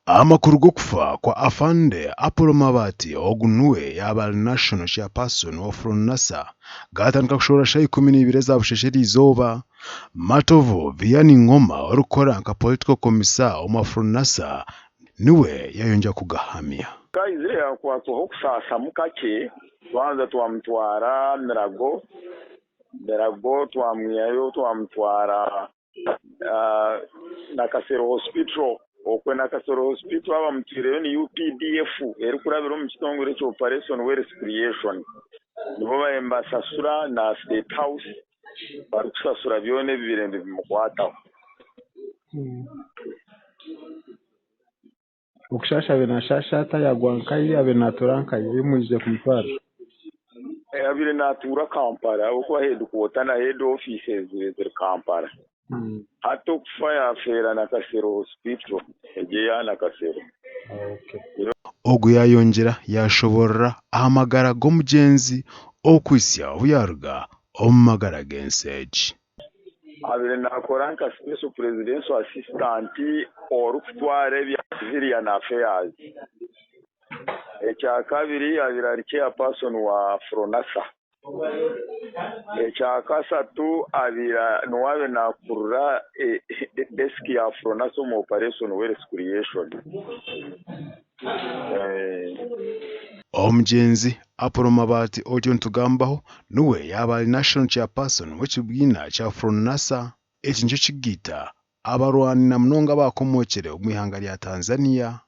Amakuru g'okufa kwa Afande Apollo Mabati ogu niwe yaaba ari National Chairperson wa Fronasa gaatandika kushohora shaaha 12 eza busheeshe eriizooba. Matovu Vianney Ngoma orikukora nka Political Commissar omwa Fronasa niwe yaayongyera kugahamya. Ku aizire yaakwatwaho okusaasamu kakye, twabanza twamutwara Mirago, Mirago twamwihayo twamutwara Nakasero Hospital. Okwe Nakasero Hospital abamutwireyo ni UPDF erikurabira omu kitongore ekya Operation Wealth Creation. Nibo baabaire nibasasura na State House barikusasura byona ebibaire nibimukwataho. Okushaasha abaire naashaasha ata yaagwa nkahi abaire naatuura nkahi ei mwaije kumutwara? Abaire naatuura Kampala ahabw'okuba headquarter na head offices ze ziri Kampala. Hati okufa yaafeera Nakasero Hospital egyo eya Nakasero. Ogu yaayongyera yaashoboorora aha magara g'omugyenzi okuhitsya obu yaaruga omu magara g'ensi egi. Abaire naakora nka Special Presidential Assistant orikutwara ebya Civilian Affairs. Ekyakabiri abaire ari Chairperson wa Fronasa. Ekyakashatu abaire niwe abaire naakurira desk ya Fronasa omu Operation Wealth Creation. Omugyenzi Apollo Mabati otyo nitugambaho niwe yaaba ari National Chairperson w'ekibiina kya Fronasa. Eki nikyo kigaita abarwani na munonga abaakomookire omu ihanga rya Tanzania.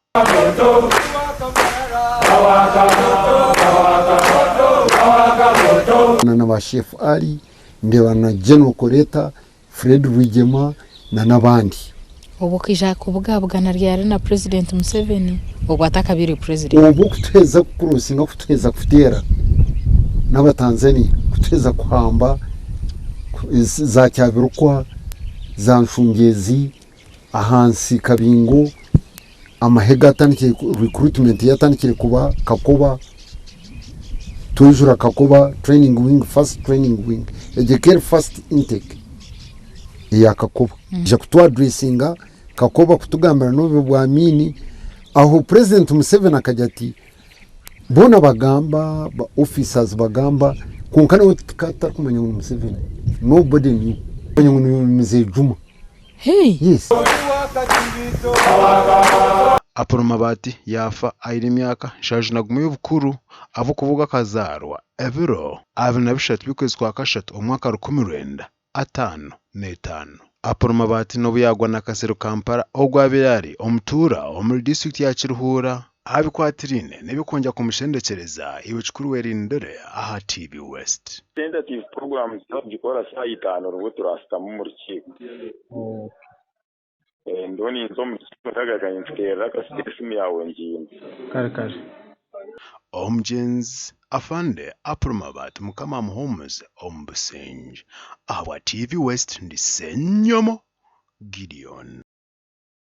Na ba Chef Ali, ndeeba na General Koleta, Fred Rwigyema na n'abandi. Obwo okaija kubugabugana ryari na Purezidenti Museveni obwo atakabaire Purezidenti? Obwo kutuheza kukurosinga kutuheza kuteera n'Abatanzania kutuheza kuhamba za Kyabirukwa, za Nshungyezi, ahansi Kabingo, amahe gatandikire recruitment yatandikire kuba Kakoba, twijura Kakoba training wing, first training wing, egyo ekaba eri first intake eya Kakoba. Baija kutu addressinga Kakoba kutugambira n'obubi bwa Amiini, aho president Museveni akagira ati boona bagamba, ba officers bagamba kwonka nawe tukaba tutarikumanya ngu ni Museveni, nobody knew, kumanya ngu ni Mzee Juma. Hey! Yes. Apollo Mabati yaafa aine emyaka 71 y'obukuru ahabw'okuba ogwo akazaarwa ebiro 23 by'okwezi kwa kashatu omwaka 1955. Apollo Mabati n'obu yaagwa Nakasero Kampala ogwo abaire ari omutuura omuri disiturikiti ya Kiruhura. Aha bikwatiraine n'ebirikwongyera kumushendekyereza, iwe kikuru werindire aha TV West. Tentative program turagikora shaaha itaano nibwo turashutama omu rukiiko. Ndiho ninza omu rukiiko ndagaruka ninkuteerera akasente esimu yaawe ngiine. Kare kare. Omugyenzi Afande Apollo Mabati Mukama amuhumuze omu busingye. Ahabwa TV West ndi Ssenyomo Gideon.